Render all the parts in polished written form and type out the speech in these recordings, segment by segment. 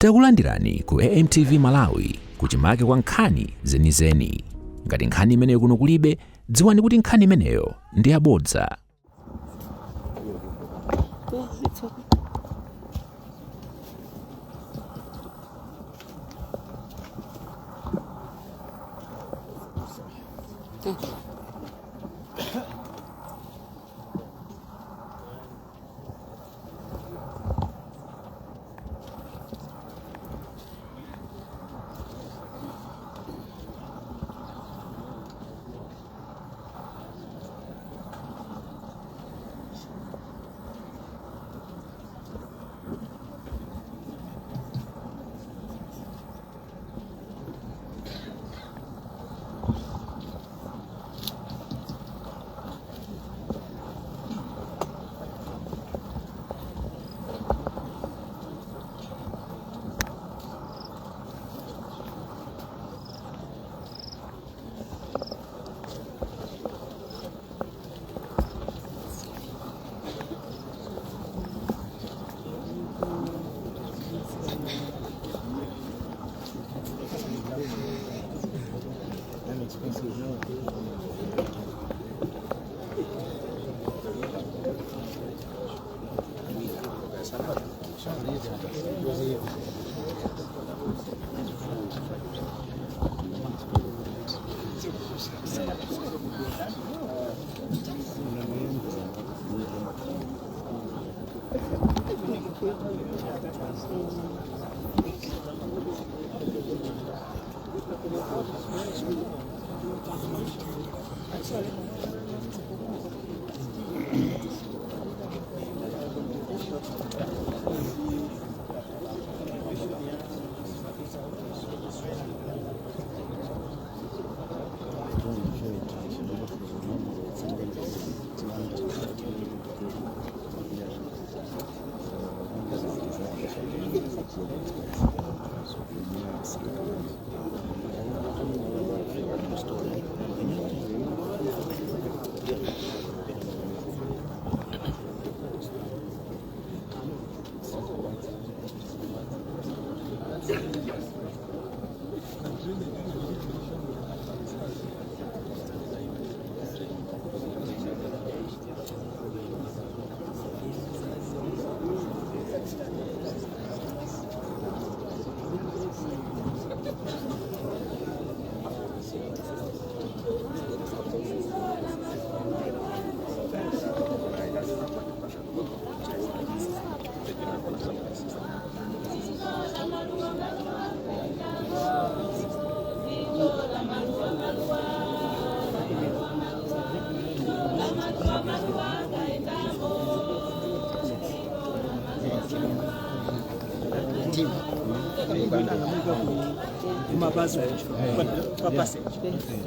Takulandirani ku AMTV Malawi, kuchimake kwa nkhani zenizeni. Ngati nkhani imeneyo kuno kulibe, dziwani kuti nkhani imeneyo ndi yabodza.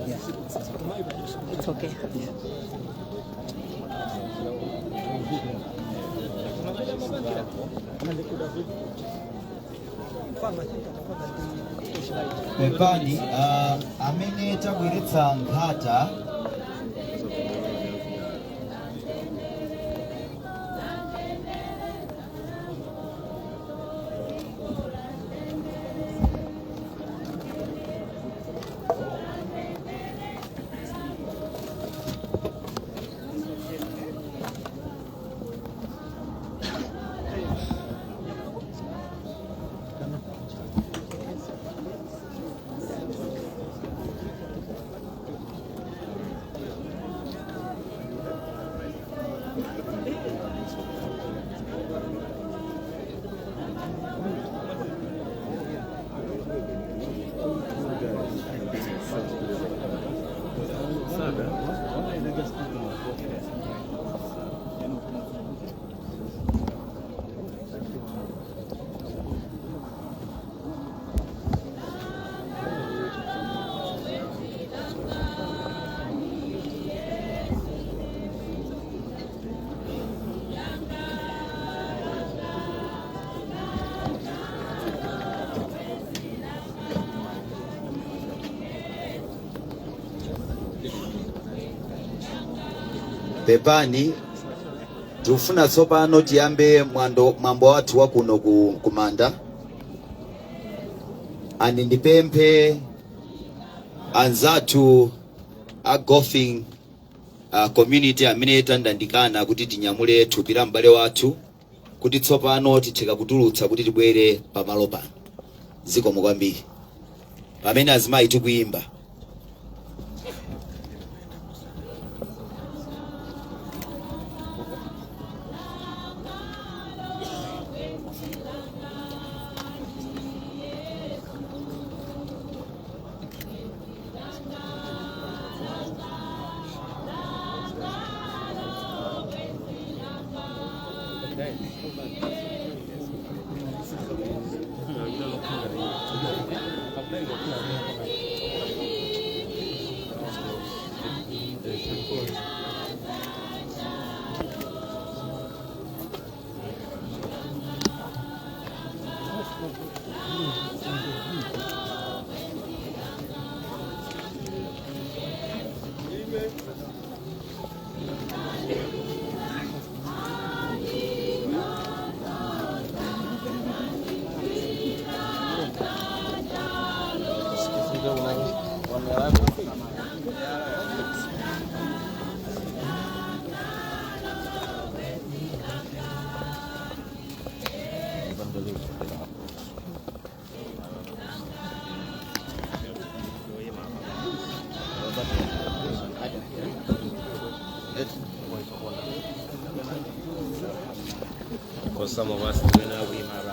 Yeah, it's okay. Okay. It's okay. Pepani, amene tabweretsa nkhata Pepani, tikufuna tsopano tiyambe mwambo wathu wa kuno ku kumanda. And ndipemphe anzathu a golfing community amene tandandikana kuti tinyamule thupi la m'bale wathu, kuti tsopano titheka kutulutsa kuti tibwere pamalo pano. Zikomo kwambiri. Pamene azimayi tikuyimba. Because some of us we're not we my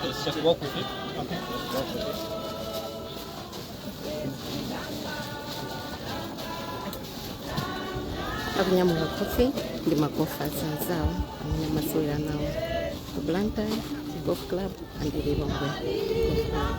Let's just walk with it. Okay. Let's walk with it. Akunyamula coffin ndi ma golfers anzawo amene amasewera nawo ku Blantyre Golf Club and Lilongwe Golf Club.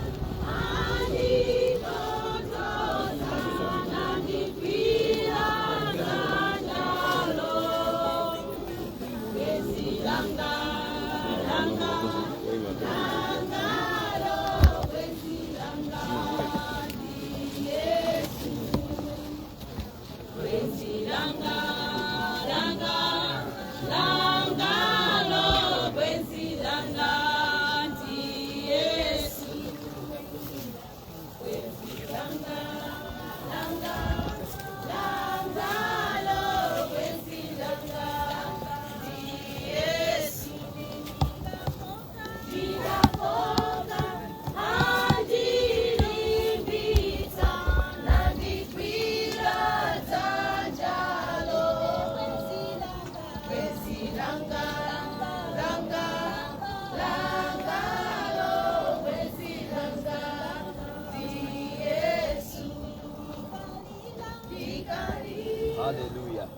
Hallelujah.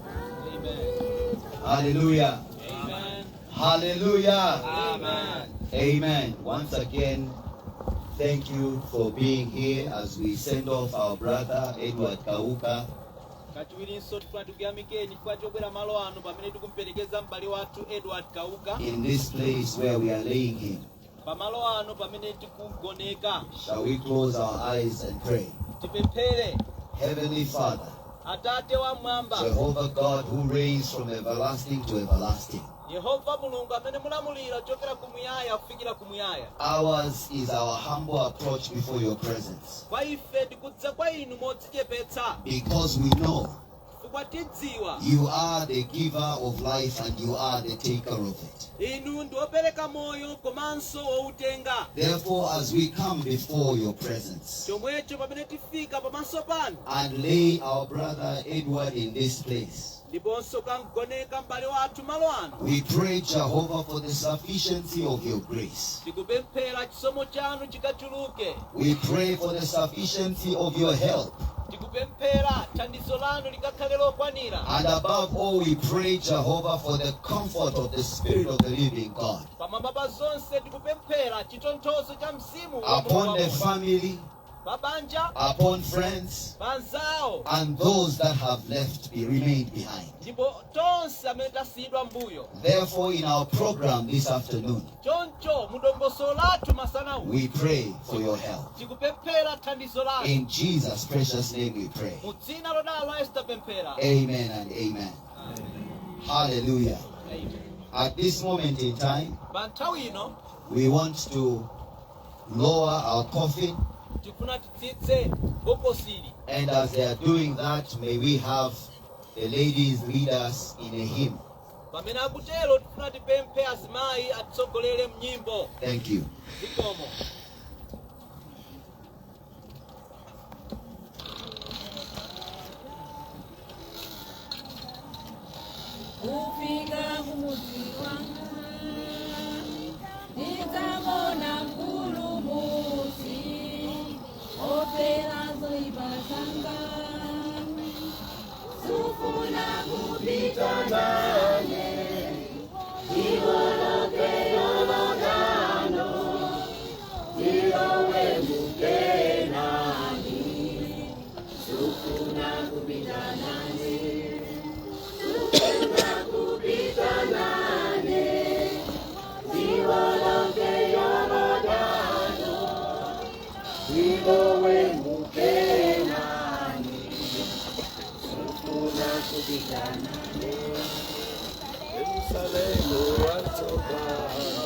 Hallelujah. Hallelujah. Amen. Once again, thank you for being here as we send off our brother Edward Kauka. Kachiwirinso tifuna tikuyamikeni chifukwa chobwera malo ano pamene tikumperekeza m'bale wathu Edward Kauka in this place where we are laying him. Pamalo ano pamene tikugoneka. Shall we close our eyes and pray? Tipemphere. Heavenly Father, Atate wamwamba, Jehovah God, who reigns from everlasting to everlasting, Yehova Mulungu amene mulamulira kuchokera kumuyaya kufikira kumuyaya, ours is our humble approach before your presence, kwa ife tikudza kwa inu modzichepetsa, because we know chifukwa tidziwa you are the giver of life and you are the taker of it. Inu ndi wopereka moyo komanso woutenga. Therefore, as we come before your presence Chomwecho pamene tifika pamaso panu and lay our brother Edward in this place, ndiponso kamgoneka m'bale wathu malo ano, we pray, Jehovah, for the sufficiency of your grace. Tikupemphera chisomo chanu chikachuluke. We pray for the sufficiency of your help. Tikupemphera thandizo lanu likakhale lokwanira. And above all, we pray, Jehovah, for the comfort of the Spirit of the living God Pamwamba pa zonse tikupemphera chitonthozo cha mzimu wa upon Mulungu the wamoyo. family, Pa banja, upon friends, pa anzawo, and those that have left be remained behind. Ndipo tonse amene tasiyidwa mbuyo. Therefore, in our program this afternoon, Choncho mudongosolo lathu masana uno, we pray for your help. Tikupemphera thandizo lanu. In Jesus' precious name we pray. Mu dzina lodala la Yesu tapemphera. Amen and amen. Hallelujah. At this moment in time, Pa nthawi ino, we want to lower our coffin, tikufuna titsitse bokosili. And as they are doing that, may we have the ladies lead us in a hymn. Pamene akutero, tifuna tipemphe azimayi atitsogolere mnyimbo. Thank you. Zikomo. Kufika kumudzi wanga, ndidzamona Mpulumutsi ofera zoipa zanga. Sufuna kupita nane tiwoloke Yorodano, tilowe muKenani. Sufuna kupita nane, sufuna kupita nane tiwoloke Yorodano, tilowe muKenani. Sufuna kupita nane. Yerusalemu watsopano,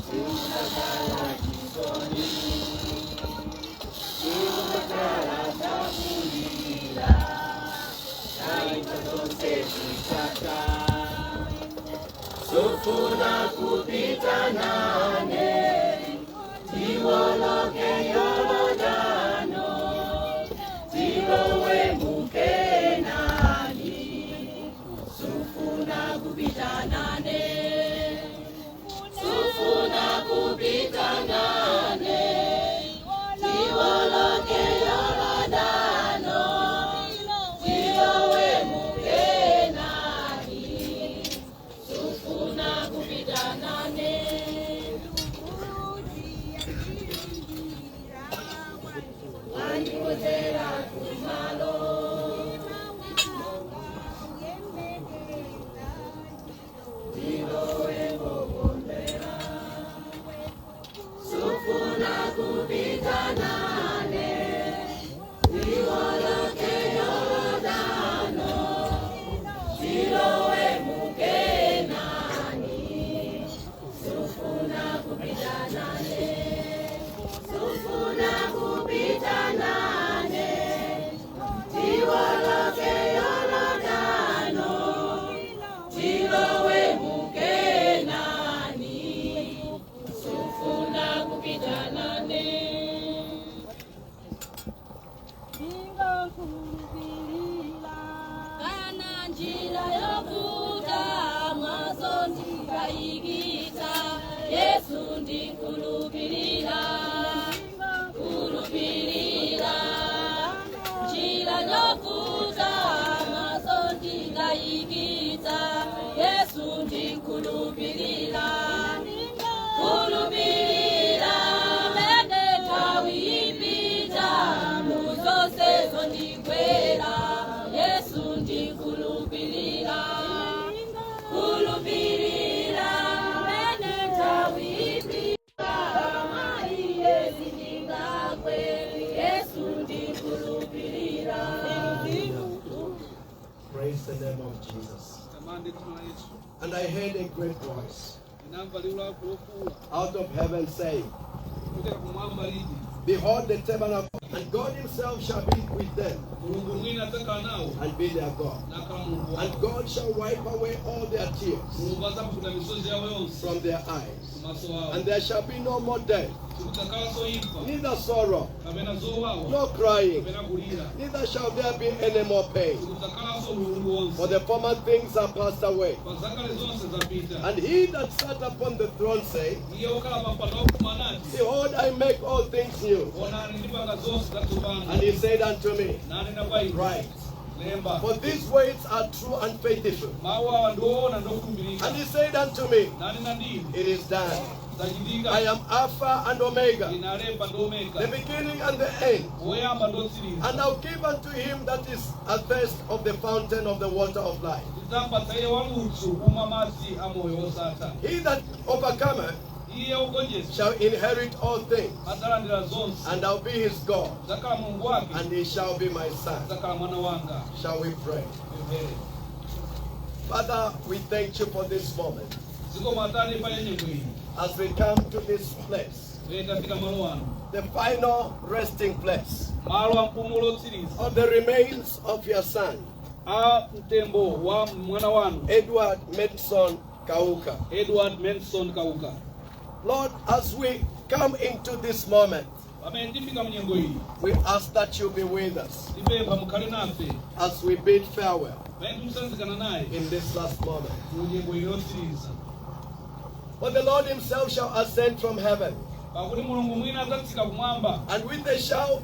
Simudzakhala chisoni, simudzakhala zakulira, zaita zonse zidzatha. Sufuna kupita nane tiwoloke Yorodano, tilowe muKenani. Sufuna kupita nane, sufuna kupita nane tiwoloke Yorodano, tilowe muKenani. Sufuna kupita nane. Wandikonzera kumalo. Tilowe kokondera. Sufuna kupita nane tiwoloke Yorodano, tilowe muKenani. Sufuna kupita nane, sufuna kupita nane tiwoloke Yorodano, tilowe muKenani. Sufuna kupita nane. Kana njira yokuta mwazo ndikayikitsa, Yesu ndikhulupirira, khulupirira. Njira yokuta mwazo ndikayikitsa, Yesu ndikhulupirira, khulupirira. Mene nthawi ipita, muzonsezo ndikwera, Yesu ndikhulupirira, khulupirira. Mene nthawi ipita, maiye sindingagwe, Yesu ndikhulupirira. Praise the name of Jesus. Tamande dzina la Yesu. And I heard a great voice Ndinamva liwu lofuula out of heaven saying, kuchokera kumwamba liti, "Behold, the tabernacle, and God Himself shall be with them Mulungu mwini adzakhala nawo and be their God. Nakhala Mulungu And wawo. God shall wipe away all their tears Mulungu adzapukuta misozi yawo yonse from their eyes. kumaso awo. And there shall be no more death, Sikudzakhalanso imfa, neither sorrow, kapena zowawa, no crying, kapena kulira, neither shall there be any more pain. Sikudzakhalanso ululu wonse. For the former things are passed away." Pa zakale zonse zapita. And he that sat upon the throne said, Iye wokhala pa mpando waukulu anati, "Behold, I make all things new." Onani, ndipanga zonse zatsopano. And he said unto me, Nanena kwa ine, "Write, Lemba, for these words are true and faithful." Mawu awa ndi woona ndi okhulupirika. And he said unto me, Nanena ndi ine, "It is done." Zachitika. I am Alpha and Omega, Ine Alefa ndi Omega, the beginning and the end. Woyamba ndi otsiriza. And I'll give unto him that is athirst of the fountain of the water of life. Ndidzampatsa iye waludzu kumwa madzi a moyo wosatha. He that overcometh Iye wogonjetsa shall inherit all things, adzalandira zonse, and I'll be his God, Ndidzakhala Mulungu wake, and he shall be my son. Adzakhala mwana wanga. Shall we pray? Tipemphere. Father, we thank you for this moment Zikomo Atate pa nyengo iyi, as we come to this place, pamene tafika malo ano, the final resting place malo a mpumulo otsiriza of the remains of your son, a mtembo wa mwana wanu, Edward Manson Kauka. Edward Manson Kauka. Lord, as we come into this moment, Pamene tifika mnyengo iyi, we ask that you be with us tipempha mukhale nafe as we bid farewell pamene tikutsanzikana naye in this last moment. mu nyengo iyi yotsiriza. For the Lord himself shall ascend from heaven, Pakuti Mulungu mwina adzatsika kumwamba and with a shout,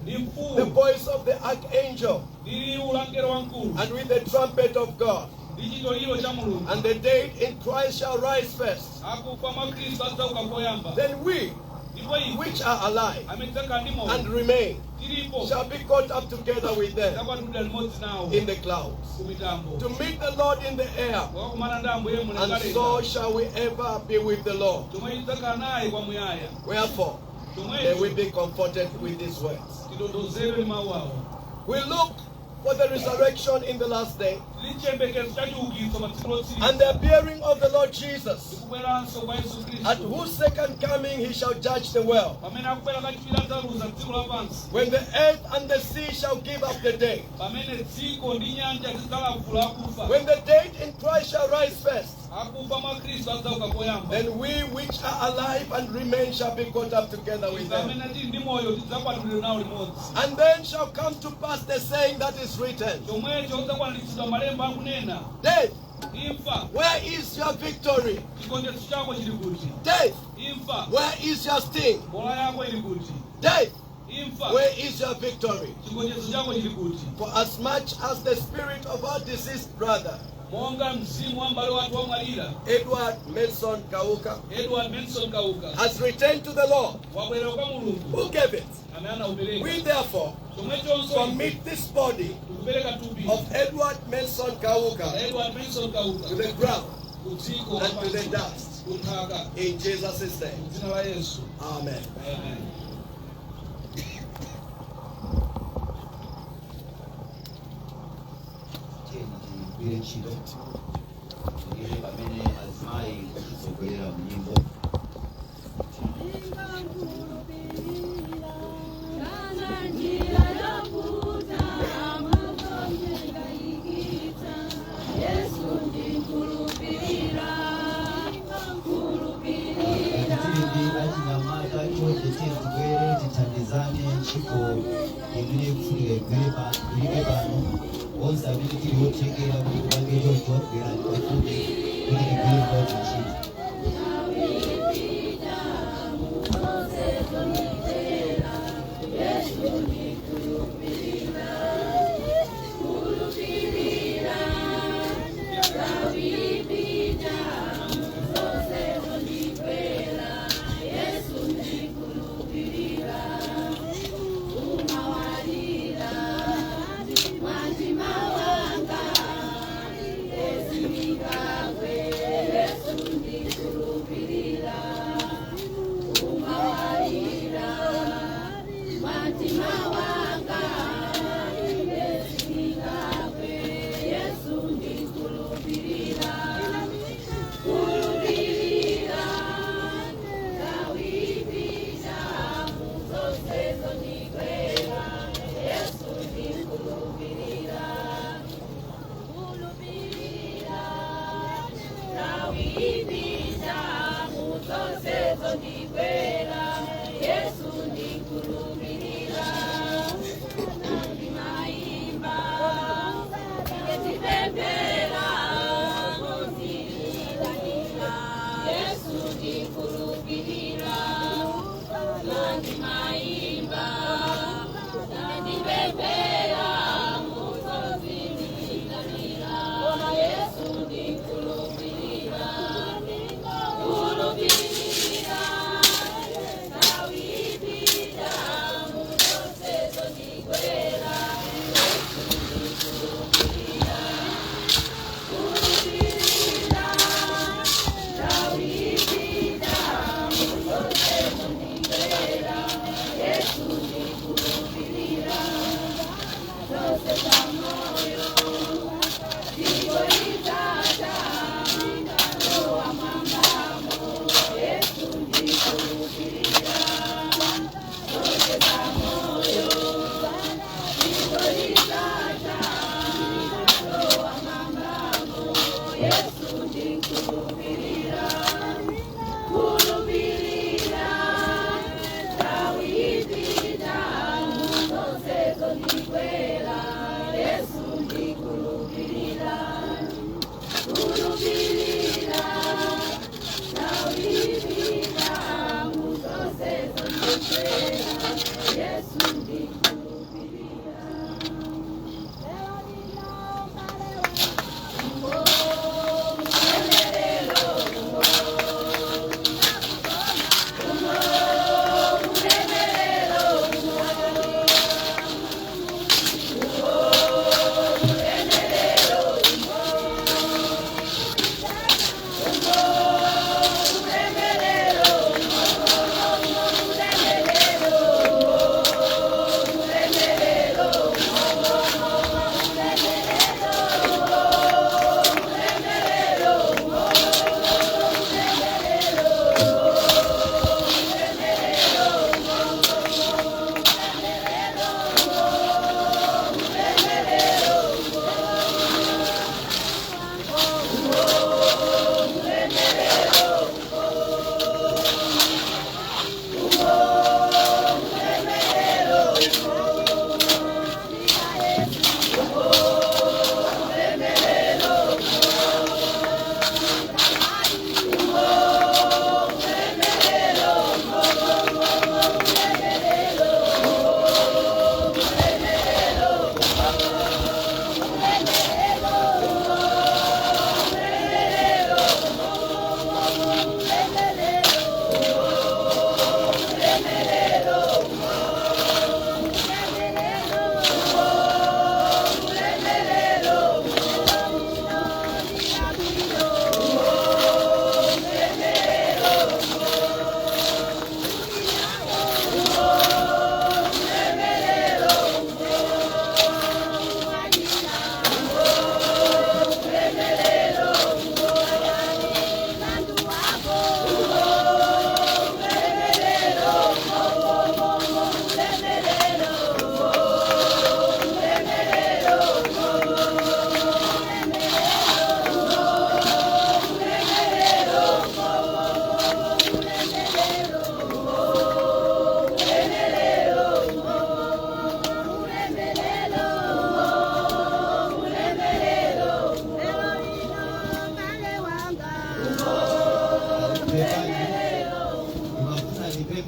ndi the mfuwu, voice of the archangel, ndi liwu la mngelo wamkulu, and with the trumpet of God, ndi chitoliro cha Mulungu, and the dead in Christ shall rise first. Akufa mwa Khristu adzauka koyamba. Then we, Ndipo ife which are alive amene tidzakhala ndi moyo and remain, tilipo shall be caught up together with them tidzakwatulidwa limodzi nawo in the clouds, ku mitambo, to meet the Lord in the air, kukakumana ndi Ambuye and mlengalenga. so shall we ever be with the Lord. Chomwe tidzakhala naye kwamuyaya. Wherefore, may we Chomwecho be comforted with these words. titonthozedwe ndi mawu awo. We look for the resurrection in the last day Tili chiyembekezo cha chiukitso pa tsiku lotsiriza, and the appearing of the Lord Jesus, kubweranso kwa Yesu at Khristu, whose second coming he shall judge the world, pamene akubwera kachiwiri adzaweruza dziko lapansi, when the earth and the sea shall give up the dead, pamene dziko ndi nyanja zidzalavula akufa, when the dead in Christ shall rise first. Akufa mwa Khristu adzauka koyamba, Then we which are alive and remain shall be caught up together with ife them. amene tili ndi moyo tidzakwatulidwa nawo limodzi. And then shall come to pass the saying that is written, Chomwecho udzakwaniritsidwa malemba akunena, Death, Imfa, where is your victory? Chigonjetso chako chili kuti? Death, Imfa, where is your sting? Mbola yako ili kuti? Death, Imfa, where is your victory? Chigonjetso chako chili kuti? For as much as the spirit of our deceased brother, Monga mzimu wa m'bale wathu wamwalira, Edward Manson Kauka, Edward Manson Kauka, has returned to the Lord, wabwerera kwa Mulungu who gave it, amene anaupereka, we therefore chomwechonso commit this body tikupereka thupi of Edward Manson Kauka la Edward Manson to Kauka the ground ku dziko and to the lapansi, dust. ku nthaka, In Jesus' name. Dzina la Yesu. Amen. Amen. Tigwire ntchito ili pamene azimayi kutitsogolera mu nyimbo. Kana njira yovuta amazonjengayikitsa, Yesu ndikhulupirira, khulupirira. Tili ndi achinyamata, chonde tiye tibwere tithandizane ntchito imene ikufunika igwirike pano. Onse amene tili othekera kuti tipange choncho, bwerani pafupi kuti tigwire limodzi ntchito. Yesu ndikhulupirira, ndimayimba, ndipemphera, Yesu ndikhulupirira, ndimayimba, ndipemphera, Yesu ndikhulupirira, khulupirira.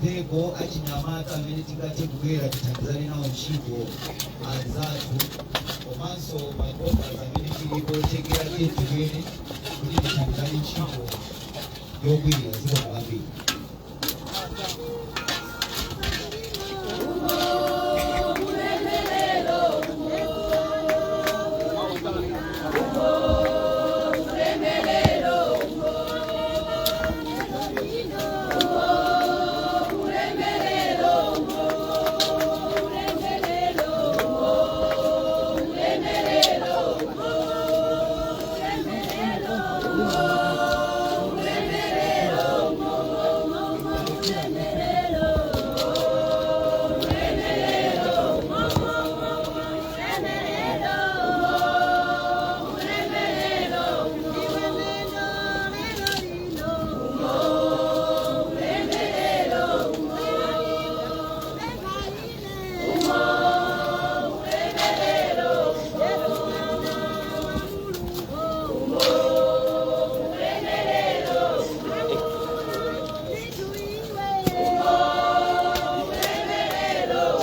Tipempheko achinyamata amene tingathe kubwera tithandizane nawo ntchito anzathu, komanso ma golfers amene tilipo tekera, tiye tibwere kuti tithandizane ntchito yokwirira. Zikomo kwambiri.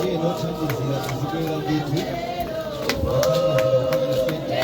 Tiye nothandizira tizibwera ndithu, othandizira kupakira sente.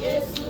Yesu,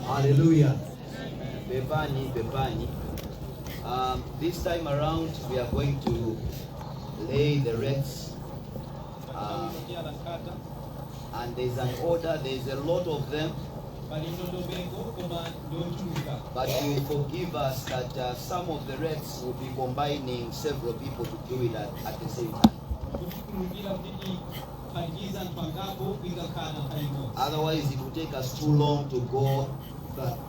Hallelujah. Bevani, Bevani. This time around, we are going to lay the wreaths. And there's an order, there's a lot of them. Pali ndondomeko koma ndochuluka. But you forgive us that some of the wreaths will be combining several people to do it at the same time. Kutikhululukira kuti tiphatikiza anthu angapo kuika nkhata nthawi imodzi. Otherwise, it will take us too long to go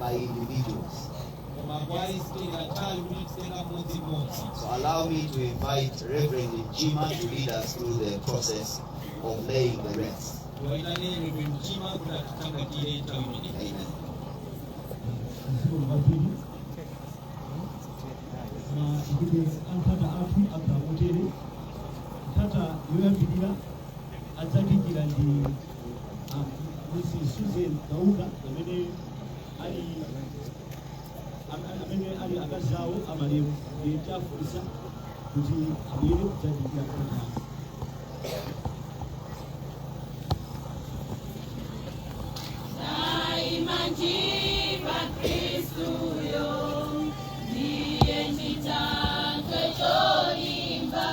by individuals. Koma kwali sitenga nthawi kuti titenga mmodzimmodzi. So allow me to invite Reverend Jima to lead us through the process of laying the wreaths. Tiwayitane Reverend Jima kuti atithangatire nthawi imeneyi. Amen. Zikomo kwambiri. Machitidwe a nkhata athu akhala motere. Nkhata yoyambirira adzadikira ndi Mrs Susan Gauka amene ali akazi awo amalemu, ndiye tafunsa kuti abwere kudzadikira nkhata. Naimanjiva Kristuyo, ndiye chitandwe cholimba.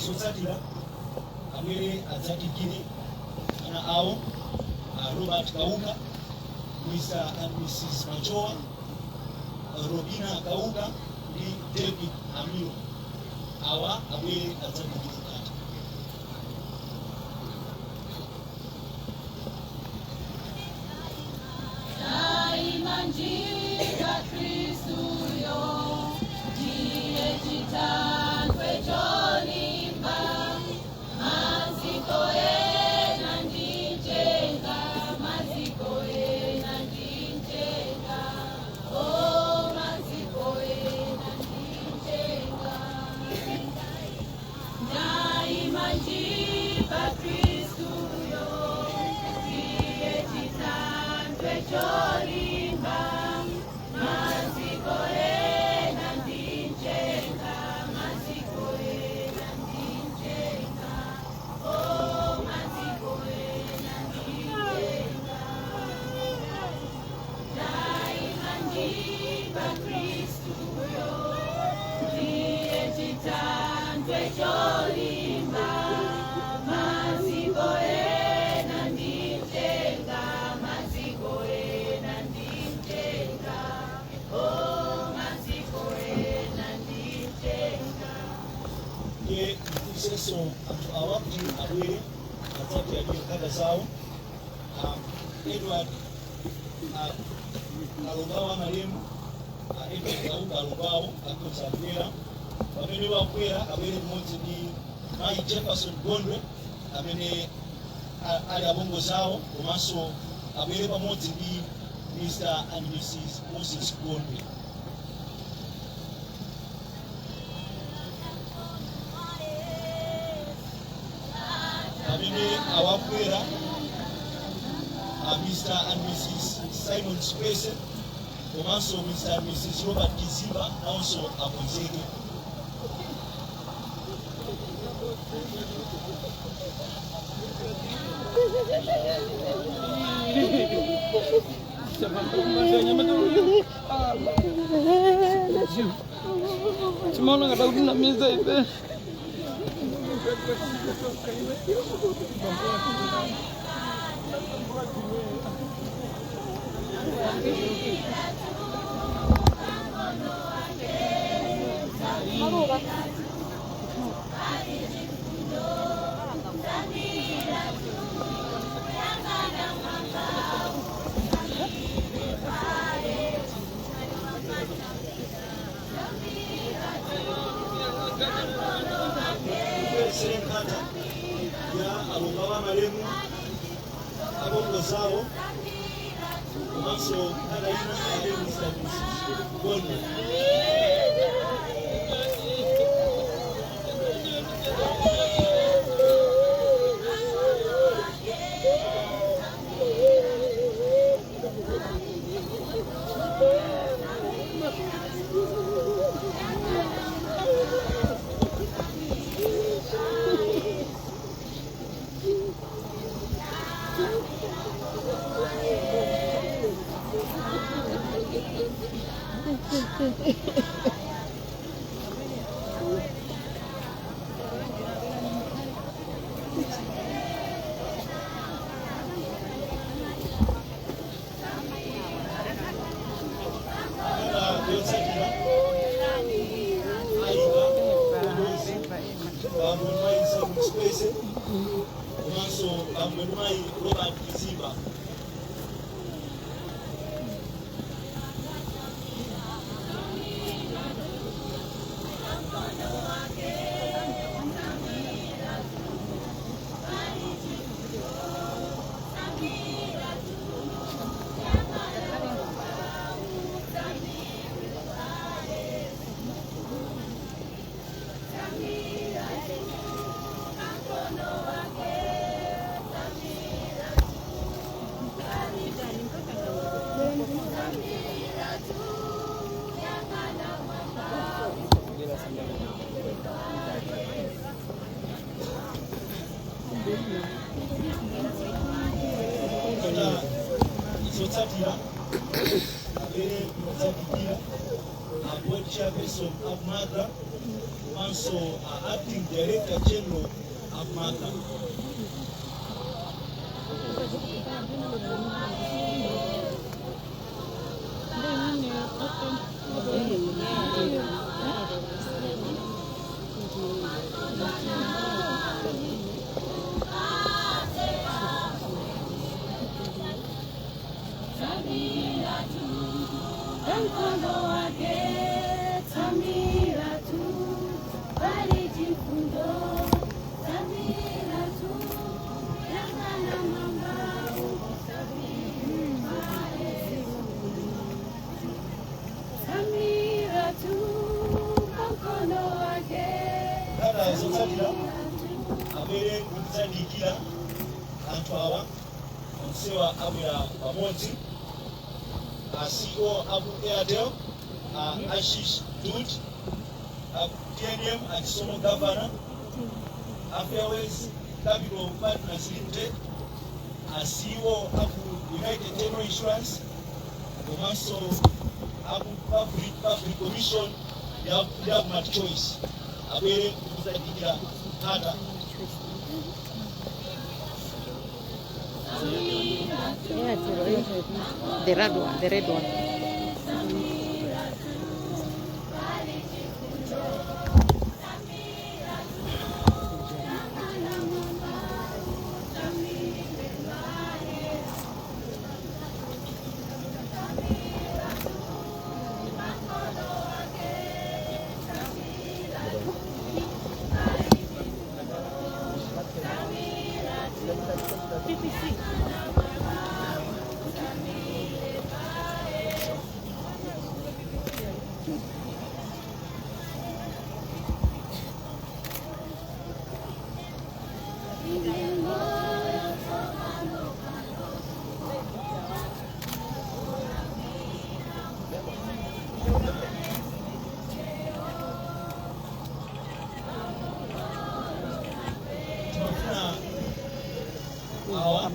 Zotsatira abwere adzadikire ana awo, Robert Kauka, Mr and Mrs Machoa, Robina Kauka ndi David Amiro. Awa abwere adzadikire mkati. Taimanjika Kristuyo, ndiye chitandwe cholimba, maziko ena ndinjenga, maziko ena ndinjenga, oh maziko ena ndinjenga. Taimanjika Kristuyo, ndiye chitandwe cholimba, maziko ena ndinjenga, maziko ena ndinjenga, oh maziko ena ndinjenga. Taimanjipa Kristuyo, ndiye chitandwe cholimba, maziko ena ndinjenga, maziko ena ndinjenga, oh maziko ena ndinjenga. Ndiye mfunsenso anthu awa kuti abwere adzatiyadire nkhata zawo. Edward, alongawo amalemu, Edward Kauka, alongawo akhoza abwera. Pamene wakwera abwere kumodzi ndi mayi Jefferson Gondwe amene ali abongozi awo, komanso abwere pamodzi ndi Mr and Mrs Moses Gondwe. Pamene awakwera, Mr and Mrs Simon Space komanso Mr and Mrs Robert Kiziba nawonso akonzeke. Chimaona ngati kutinamiza ife. Kubwesera enkata ya alongo b'amalemu, abongozi abo, komanso nkata ina ate Mr and Mrs Gondwe. Nkata yotsatira ayika bongozi bambo ndi mayi Simon Space komanso bambo ndi mayi Robert Kiziba. Kata zotsatira abwere kudzadikira a board. Chairperson aku MACRA komanso a Acting Director General aku MACRA. Mkono wake tsamira tu, pali chifundo tsamira tu, yang'ana mwamba tsamira tu, mkono wake. Kalata zotsatira abwere kutidzandikira anthu awa onsewa abwera pamodzi: a CEO aku Airtel, a Ashish Dhoot, a TNM a Chisomo Governor, a Fairways Capital Partners Limited, a CEO aku United General Insurance komanso aku Public Commission ya MultiChoice abwere kutidzandikira nkhata. Airtel, Airtel. The red one, the red one. Timafuna awa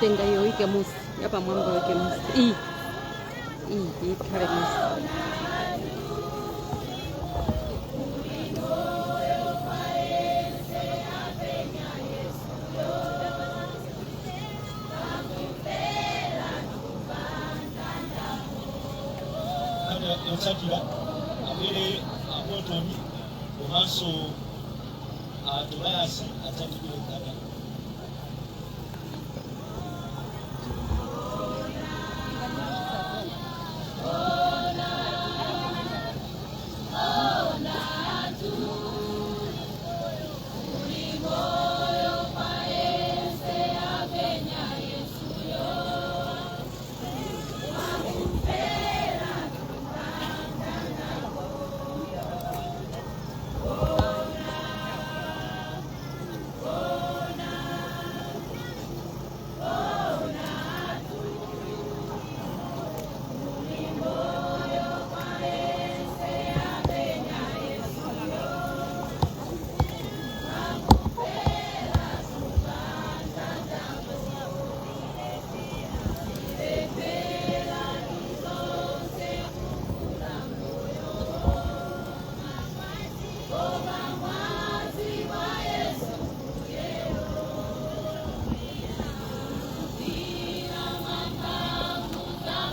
Tenga iyo uike musi yapamwamba, uike musi iyi, iyi ikhale musi. Kalata yotsatira abwere apotoni komanso a Tobias adzandikire nkhata.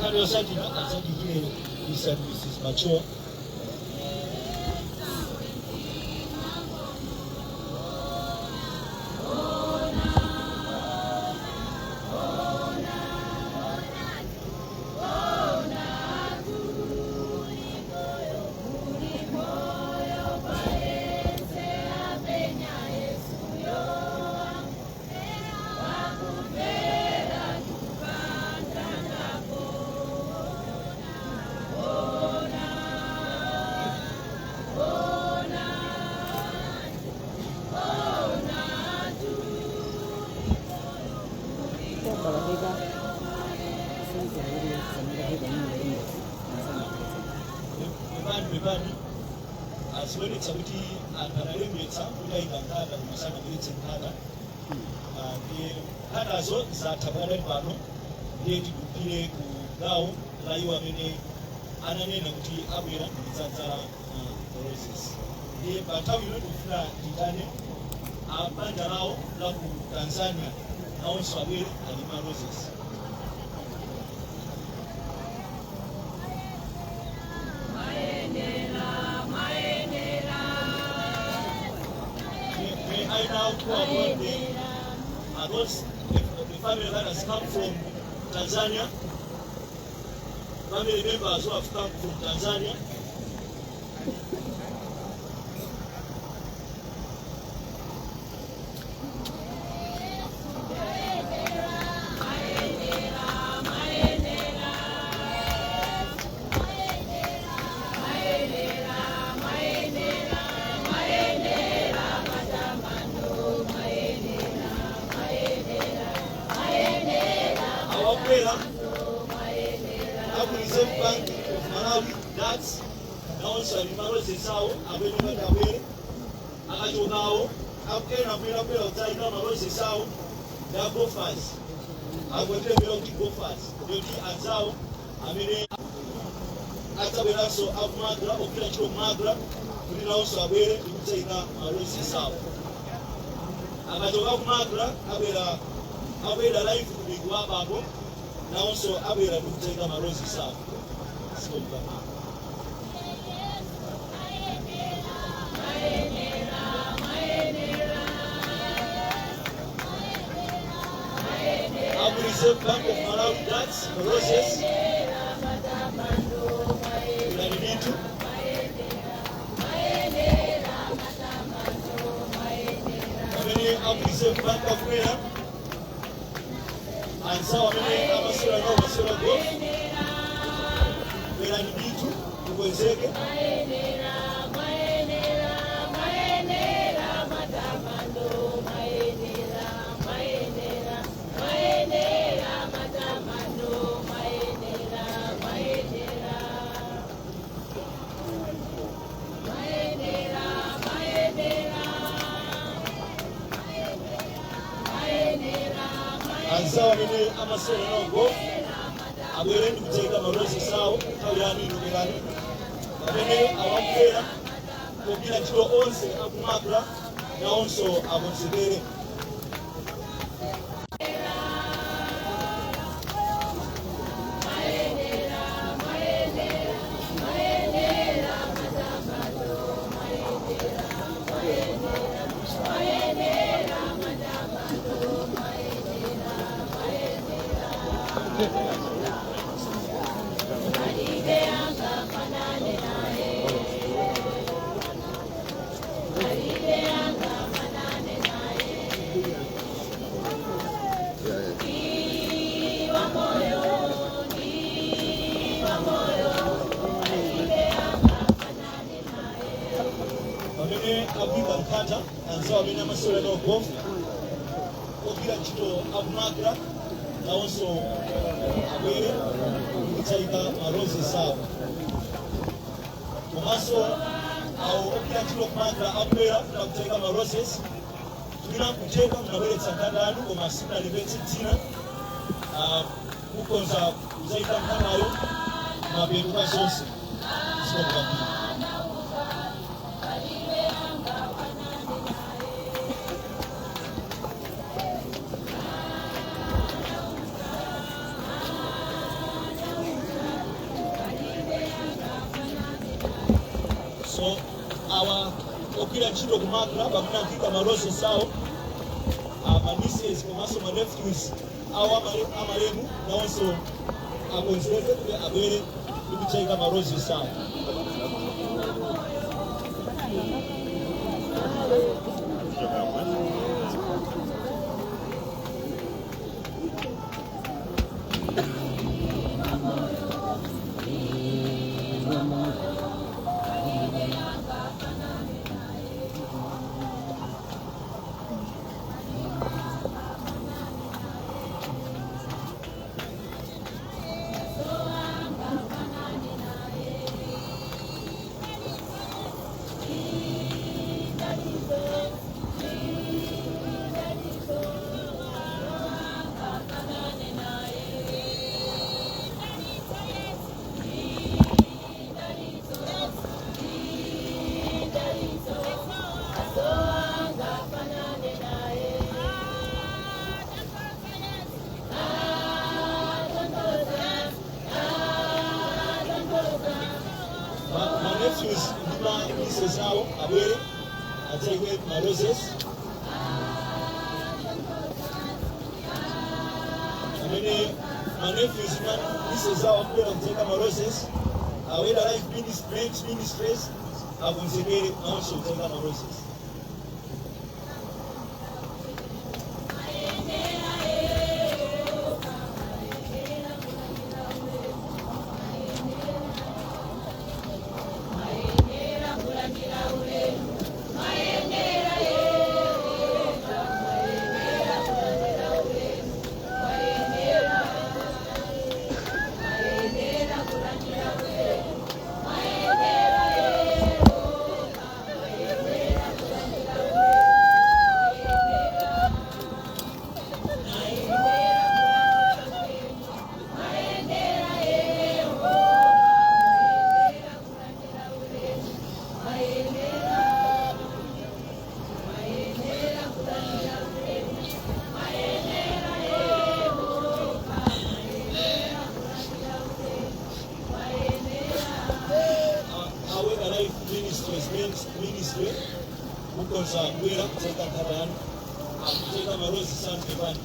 Nkhani yotsatira adzadikire Mr. and Mrs. Macho. Pepani, pepani, azionetsa kuti anthu analembetsa kuti ayika nkhata koma sanabweretse nkhata. Ah, ndiye nkhatazo zatha pakadali pano, ndiye tidumphire ku gawo la iwo amene ananena kuti abwera ndikudzadzala roses. Ndiye pa nthawi ino tikufuna tiyitane a banja lawo la ku Tanzania, nawonso abwere ali ma roses. May I now call upon the family that has come from Tanzania, family members who have come from Tanzania. Awakwera aku Reserve Bank of Malawi, that's nawonso ali ma roses awo, abwere ngati abwere akachokawo akena abwera abwera kudzayika ma roses awo ndi a golfers, akutembera kuti golfers ndiyoti anzawo amene adzabweranso aku MACRA, ogwira ntchito ku MACRA, kuti nawonso abwere ndi kudzayika ma roses awo. Akachoka ku MACRA abwera abwera live kubiki wa bambo, nawonso abwera ndi kudzayika ma roses awo. Sikomukama. Aku Reserve Bank of Malawi, that's roses ulalibitu. Amene aku Reserve Bank akwera, anzawo amene amasewera nawo masewera golf, bwerani bitu mukonzeke. Anzawo amene amasewera nawo golf abwere ndi kudzayika ma roses awo. Nthawi yanu ino, bwerani. Pamene awamvera kugwira ntchito onse aku MACRA nawonso akonzekere. Pamene akuyika nkhata anzawo amene amasewera nawo golf, ogwira ntchito aku MACRA nawonso abwere kudzayika ma roses awo. Komanso awo ogwira ntchito ku MACRA akubwera funa kudzayika ma roses, tikina kucheka munabweretsa nkhata yanu koma simunalembetse dzina. Ah, mukonza kudzayika nkhatayo mapeto pa zonse. Zikomo. So awa ogwira ntchito ku MACRA pamene akuika ma roses awo, ma nieces komanso ma nephews awo amalemu nawonso akonzeke kuti abwere ndi kudzayika ma roses awo. Ma nephews ndi ma nieces awo abwere adzayike ma roses. Amene ma nephews, ma nieces awo akubwera kudzayika ma roses, aweda Life Ministries akonzekere nawonso kudzayika ma roses. Aweda Life Ministries Ministry mukonza kubwera kudzayika nkhata yanu, akudzayika ma roses anu pepani.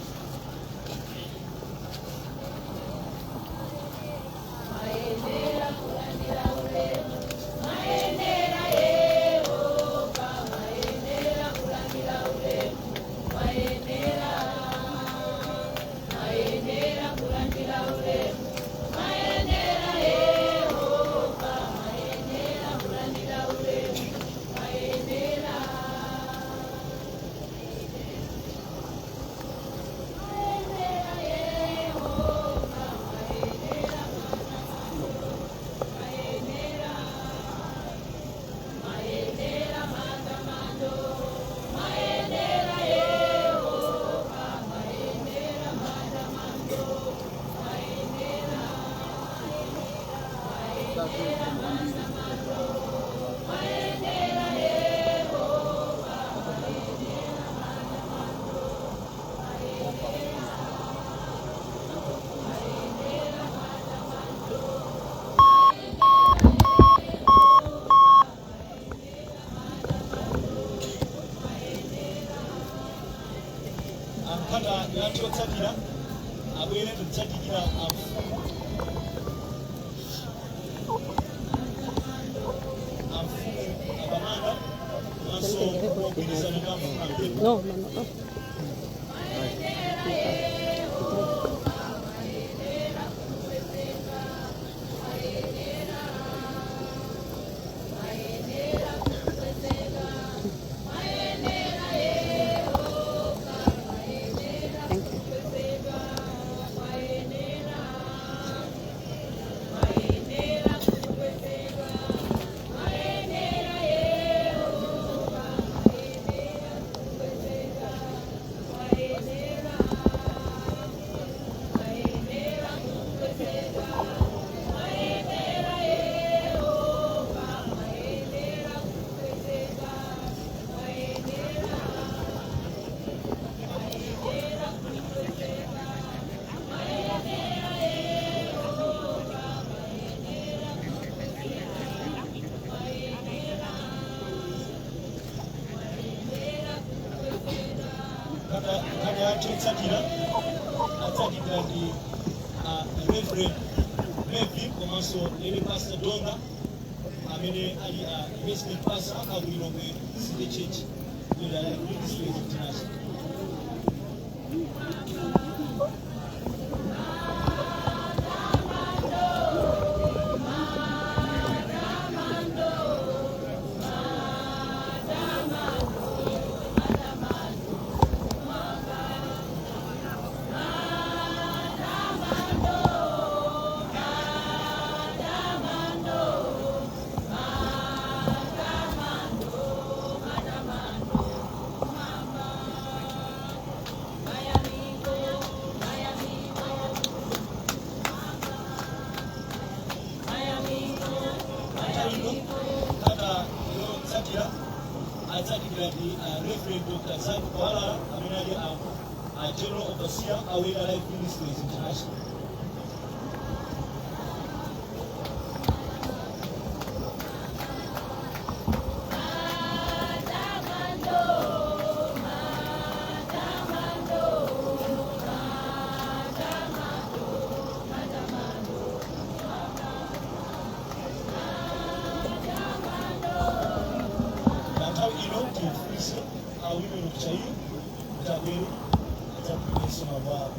Ankhata yathu yotsatira abwere, tikutsatira amfumu abamanda komanso ogwirizana ndi amfumu ampepo. No, no, no, no. Thank you. Yotsatira adzadikira ndi Reverend Levi komanso Lady Pastor Donga amene ali a resident pastor aku Lilongwe City Church United Ministries International. Nthawi kata yotsatira adzadikira ndi Reverend Dr. Zak Kwalala amene ali a General Overseer a Word Alive Ministries International. Na nthawi ino tifunse a Women of Chaiyo kuti abwere adzaphikenso mawu awo.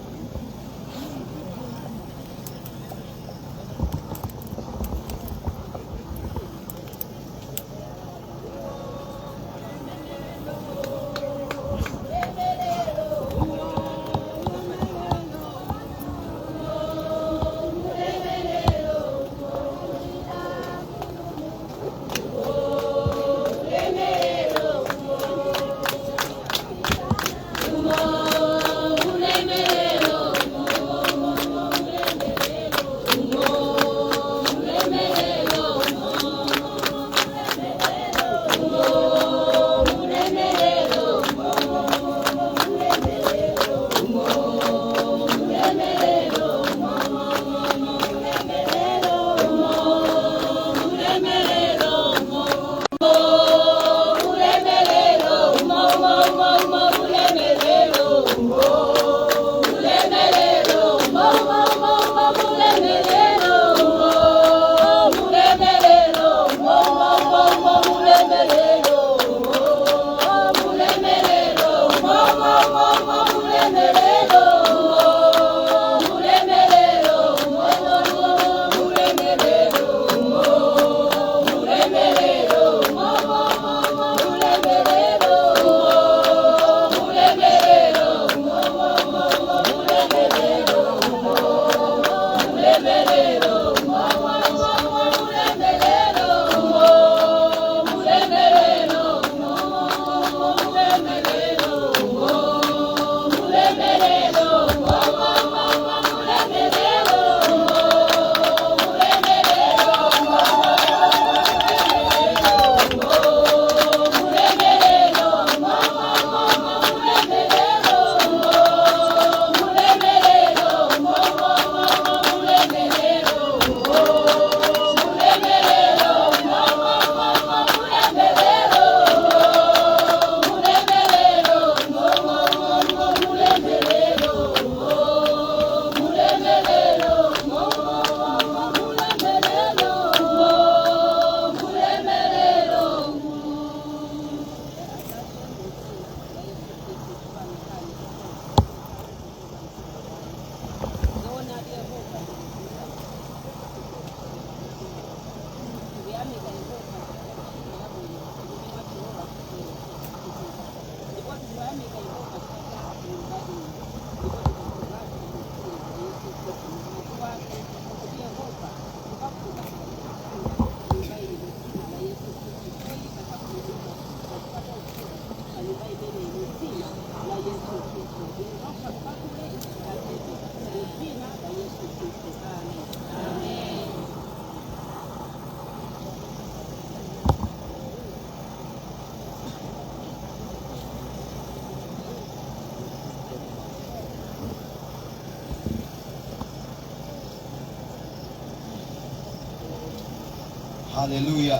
Haleluya.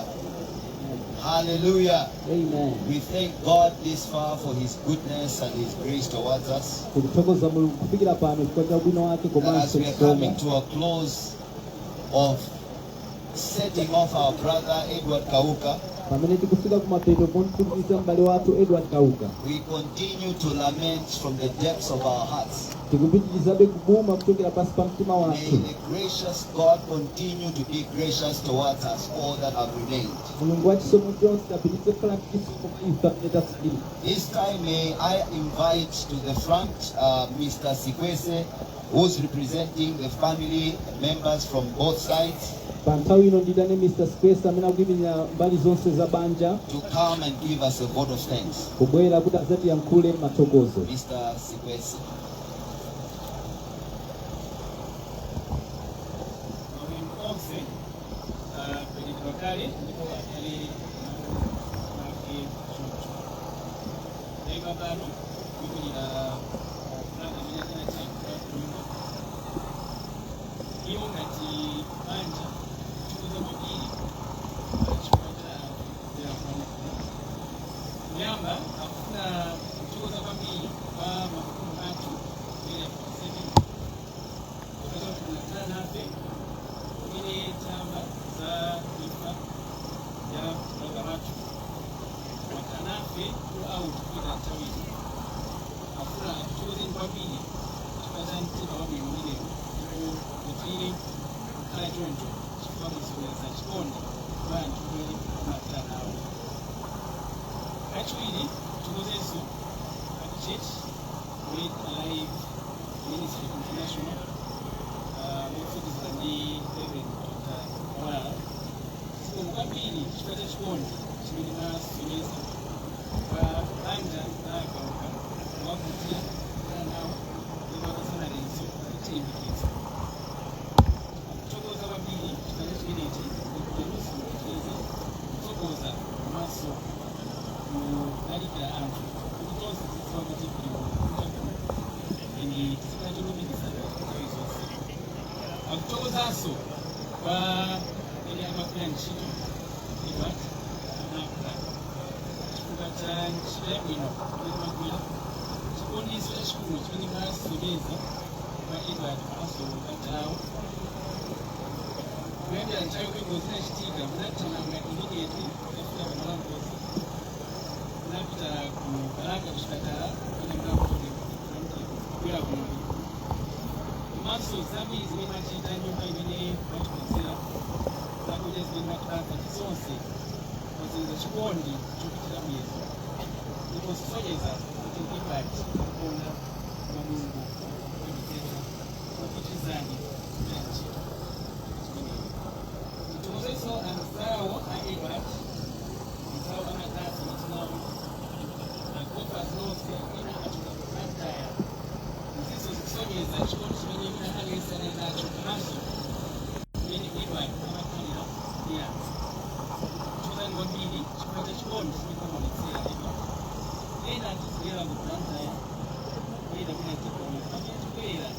Hallelujah. Amen. We thank God this far for His goodness and His grace towards us. Tikuthokoza Mulungu kufikira pano chifukwa cha ubwino wake That as komanso we are chisomo. Coming to a close of setting off our brother Edward Kauka, Pamene tikufika kumapeto pomtumiza m'bale wathu Edward Kauka, we continue to lament from the depths of our hearts. Tikupitirizabe kubuma kuchokera pansi pa mtima May wathu. the gracious God continue to be gracious towards us all that have remained. Mulungu wa chisomo chonse apitirize kukhala ndi chisomo kwa ife amene tatsalira. This time, may I invite to the front Mr. Sikwese, who's representing the family members from both sides, Pa nthawi ino nditane Mr. Sikwese amene akuyimirira mbali zonse za banja to come and give us a vote of thanks. Kubwera kuti adzatiyankhule mathokozo. Mr. Sikwese. Maulemu onse aperekedwa kale ndipo akhale make choncho. Ndayima pano kuyimirira brother amene anatiyankhula kunyumba. Iwo ngati banja tikuthokoza kwambiri chifukwa cha kubwera kwanu kuno. Kuyamba akufuna kuthokoza kwambiri kwa mafumu athu area 47 popeza kuti munakhala nafe pamene tamva za imfa ya brother wathu, mwakhala nafe throughout kupita nthawi ino. Afuna akuthokozeni kwambiri chifukwa cha mtima wabwino umenewu ndipo mupitirire kukhala choncho chifukwa mwasonyeza chikondi kwa anthu omwe mumakhala nawo. Kachiwiri, tithokozenso at church Made Alive Ministry International motsogozedwa ndi Reverend Dr. Kawala. Zikomo kwambiri chifukwa cha chikondi chimene mwasonyeza pa banja la Kauka mwakuti kukhala nawo ndipo akasanalenso chilimbikitso. Kuthokoza kwambiri chifukwa cha chimenechi ndipo nanunso mupitirize kuthokoza komanso kulalikira anthu kuti tonse tidziwa kuti kuli kunja kuno eni tizikhala cholumikizana nthawi zonse. Akuthokozanso kwa ene amagwira ntchito Edward anakula chifukwa cha ntchito yabwino imene amagwira, chikondiso chachikulu chimene mwasonyeza kwa Edward komanso banja lawo. Kuyambira nthawi yomwe ngozi inachitika munathamanga immediately kukafika pamalo a ngozi, munapita ku Balaka kuchipatala kumene munakubwera kuno komanso zambiri zimene mwachita, nyumba imene mwatikonzera, zakudya zimene mwatipatsa ndi zonse, mwasonyeza chikondi chopitira muyezo ndipo zisonyeza kuti Edward akuona mwa Mulungu kuyemezetsa kupitirizani kugwira ntchito chimeneyo. Tithokozenso anzawo a Edward, anzawo amatasi mitinawo agolfers nonse ena achoka ku Blantyre. Izinso zikusonyeza chikondi chimene wina aliyense anali nacho komanso mmene Edward amakhalira ndi anthu. Tithokozani kwambiri chifukwa cha chikondi chimene amaonetsera Edward. Ena tizibwera ku Blantyre kuyenda kwina tikona pamene tibwera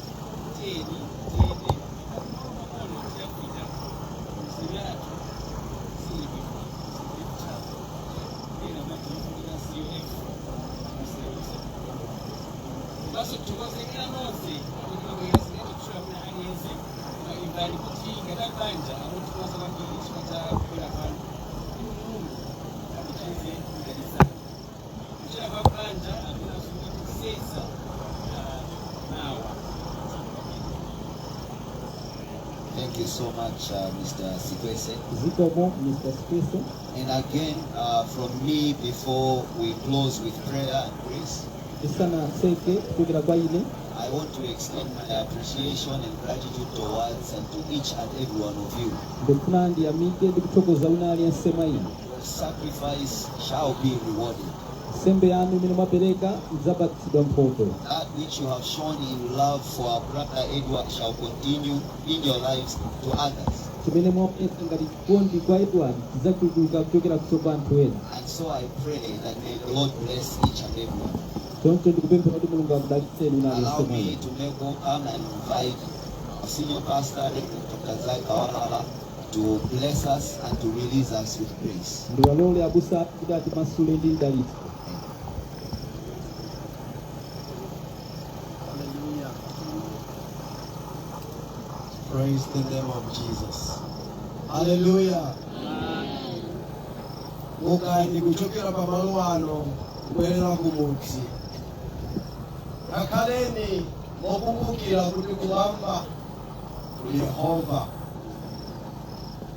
tiyeni tiyende pang'ono tiyafika msewu yathu sili bwino, msewu yakuthawa ena matiyofunika COF msewu. Komanso tithokozekera nonse amene mabwera singatikushula kuna aliyense koma imvani kuti ngati abanja akuthokoza kwambiri chifukwa cha kubwera kwanu ndipo Mulungu apitirize kudalitsana. Kuchera kwa banja akunaso kuti kusesa mawa. Thank you so much, Mr. Sikwese. Zikomo, Mr. Sikwese. And again, from me, before we close with prayer and grace, Tisanatseke kuchokera kwa ine, I want to extend my appreciation and gratitude towards and to each and every one of you. Ndikufuna ndiyamike ndi kuthokoza wina aliyense mwa inu. Your sacrifice shall be rewarded. Nsembe yanu imene mwapereka idzapatsidwa mphoto. That which you have shown in love for our brother Edward shall continue in your lives to others. Chimene mwaonetsa ngati chikondi kwa Edward chidzachuluka kuchokera kwa anthu ena. And so I pray that may the Lord bless each and every one. Choncho ndikupemphera kuti Mulungu akudalitseni wina aliyense Allow mwa me inu. to make welcome and invite our senior pastor, Reverend Dr. Zai Kawalala, to bless us and to release us with grace. Ndiwalole abusa athu kuti atimasule ndi mdalitso. Hallelujah. Praise the name of Jesus. Hallelujah. Mukani kuchokera pamalo ano kubwerera kumudzi, ngakhaleni mokumbukira kuti kumwamba kuli Yehova.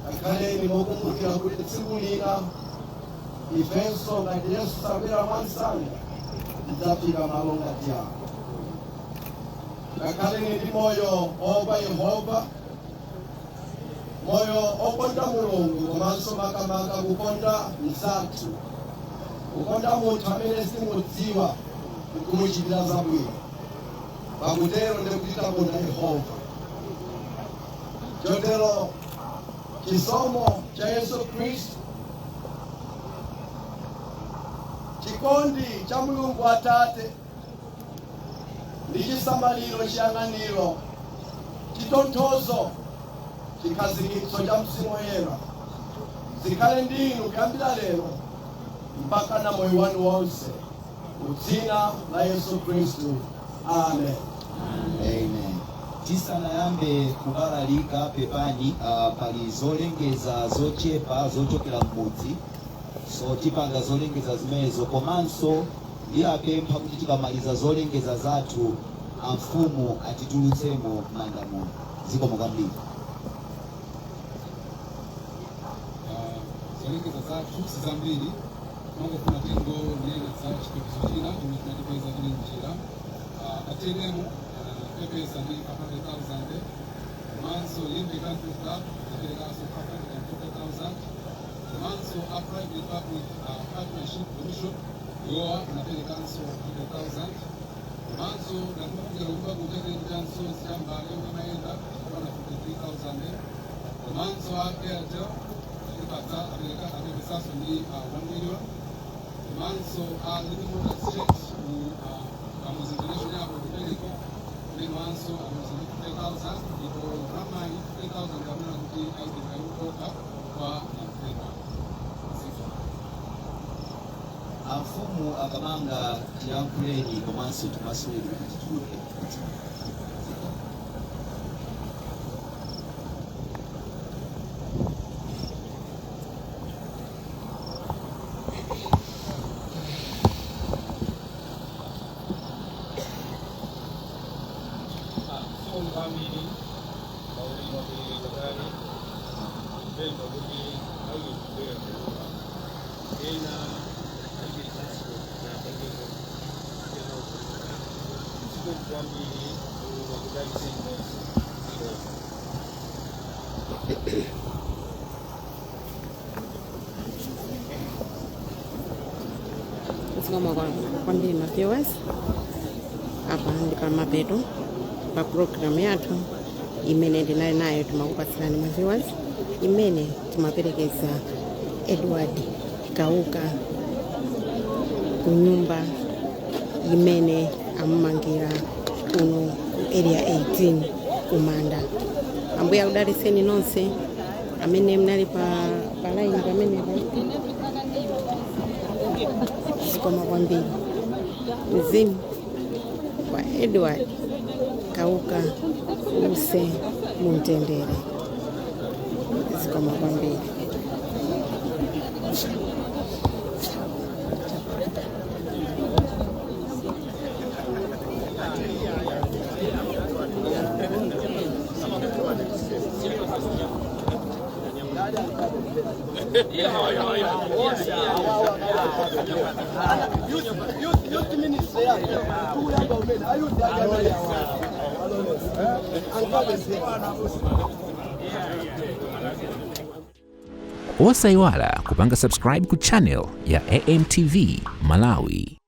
Ngakhaleni mokumbukira kuti tsiku lina ifenso, ngati Yesu sabwera mwansanga, tidzafika malo ngati awo. Ngakhaleni ndi moyo opa Yehova, moyo okonda Mulungu, komanso makamaka kukonda mnzathu, kukonda munthu amene simudziwa, kumuchitira zabwino. Pakutero ndikuti takonda Yehova. Chotero chisomo cha Yesu Khristu, chikondi cha Mulungu Atate, ndi chisamaliro, chiyang'aniro, chitonthozo, chikhazikitso cha Mzimu Woyera zikhale ndinu kuyambira lero mpaka na moyo wanu wonse, mu dzina la Yesu Khristu, amen. Amen. Tisanayambe kubalalika, pepani, pali zolengeza zochepa zochokera m'mudzi, so tipanga zolengeza zimenezo. Komanso ndiyapempha kuti tikamaliza zolengeza zathu, amfumu atitulutsemo m'manda muno. Zikomo kwambiri. Zolengeza zathu sizambiri, mangofuna tingonena za chipembedzo china chomwe tinatipeza tili njira. Atenemo pepesa ndi 500,000, komanso Limbe Country Club aperekanso 550,000, komanso a Private Public Partnership Commission yowa anaperekanso 100,000. Komanso ndikumbukira kuba kuchakeni cha msozi cha mbale yomwe mayenda kwana 53,000. Komanso a Airtel atipatsa, apereka, aperekanso ndi 1 million. Komanso a Living Waters Church ku Kamuzu International Airport kumeneko kumenwanso amuzi ndi 50,000, ndipo ndalamayi 50,000 amuna kuti ayitenga yokoka kwa namfedwa ziko. Amfumu akamanga, tiyankhuleni komanso timasuleni kuti tituluke. Zikomo kwambiri paulimo kuirizakale kupemba kuti auli kubwera kunyumba ena alibisanso napangeko. Zikomo kwambiri, Mulungu akudalitseni nonse. Zikomo. Zikomo kwambiri ma viewers. Apa ndi pamapeto pa program yathu imene ndinali nayo, timakupatsirani ma viewers, imene timaperekeza Edward Kauka ku nyumba imene amumangira kuno ku Area 18 kumanda. Ambuye akudalitseni nonse amene mnali pa line pamenepo. Zikomo kwambiri. Mzimu wa Edward Kauka use mumtendere. Zikomo kwambiri. Youth ministry yake tukuyamba umene ayuthi akalole angabe. Osayiwala kupanga subscribe ku channel ya AMTV Malawi.